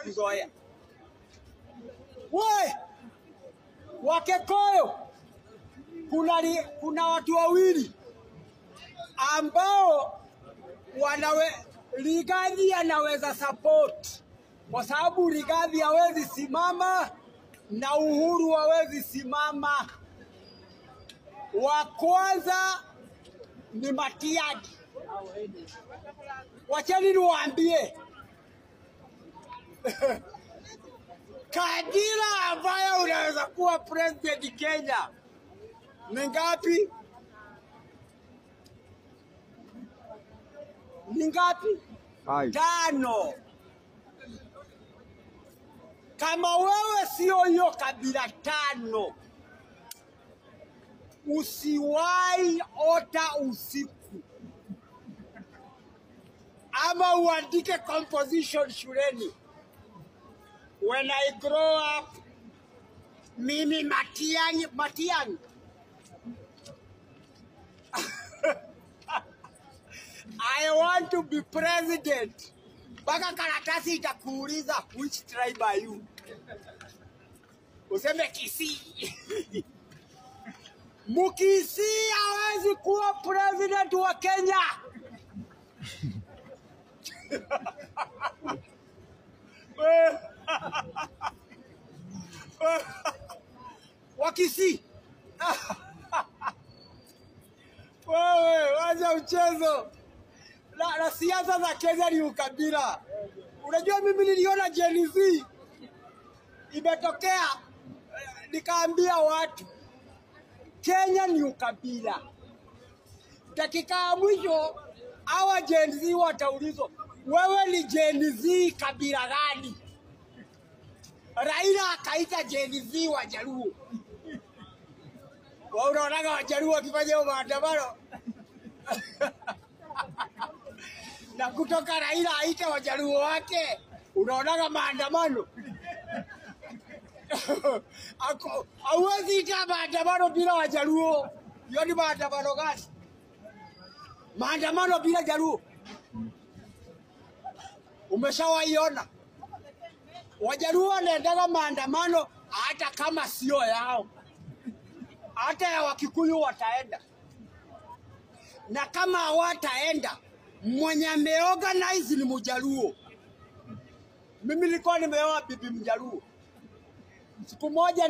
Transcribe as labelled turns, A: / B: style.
A: Watakuzoea. We Wakikuyu, kuna watu wawili ambao Rigathi anaweza support, kwa sababu Rigathi hawezi simama na Uhuru hawezi simama. Wa kwanza ni Matiang'i. Wacheni niwaambie, kabila ambayo unaweza kuwa president Kenya ni ngapi? Ni ngapi? 5. Kama wewe sio hiyo kabila 5, usiwahi ota usiku ama uandike composition shuleni. When I grow up, mimi Matiang'i. I want to be president. Baka karatasi itakuuliza which tribe are you? Useme Kisii. Mkisii hawezi kuwa president wa Kenya. Wakisii. Wewe wacha mchezo. Na siasa za Kenya ni ukabila. Unajua mimi niliona Gen Z imetokea, nikaambia watu Kenya ni ukabila. Dakika ya mwisho hawa Gen Z wataulizwa, wewe ni Gen Z kabila gani? Raila akaita Gen Z Wajaluo. Wewe unaonaga Wajaluo wakifanya maandamano? Na kutoka Raila aita Wajaluo wake, unaonaga maandamano? Hauwezi ita maandamano bila Wajaluo. Hiyo ni maandamano gani? Maandamano bila Jaluo. Umeshawaiona? Wajaluo wanaendaga maandamano hata kama sio yao. Hata ya Wakikuyu wataenda. Na kama hawataenda, mwenye ameorganize ni Mjaluo. Mimi nilikuwa nimeoa bibi Mjaluo. Siku moja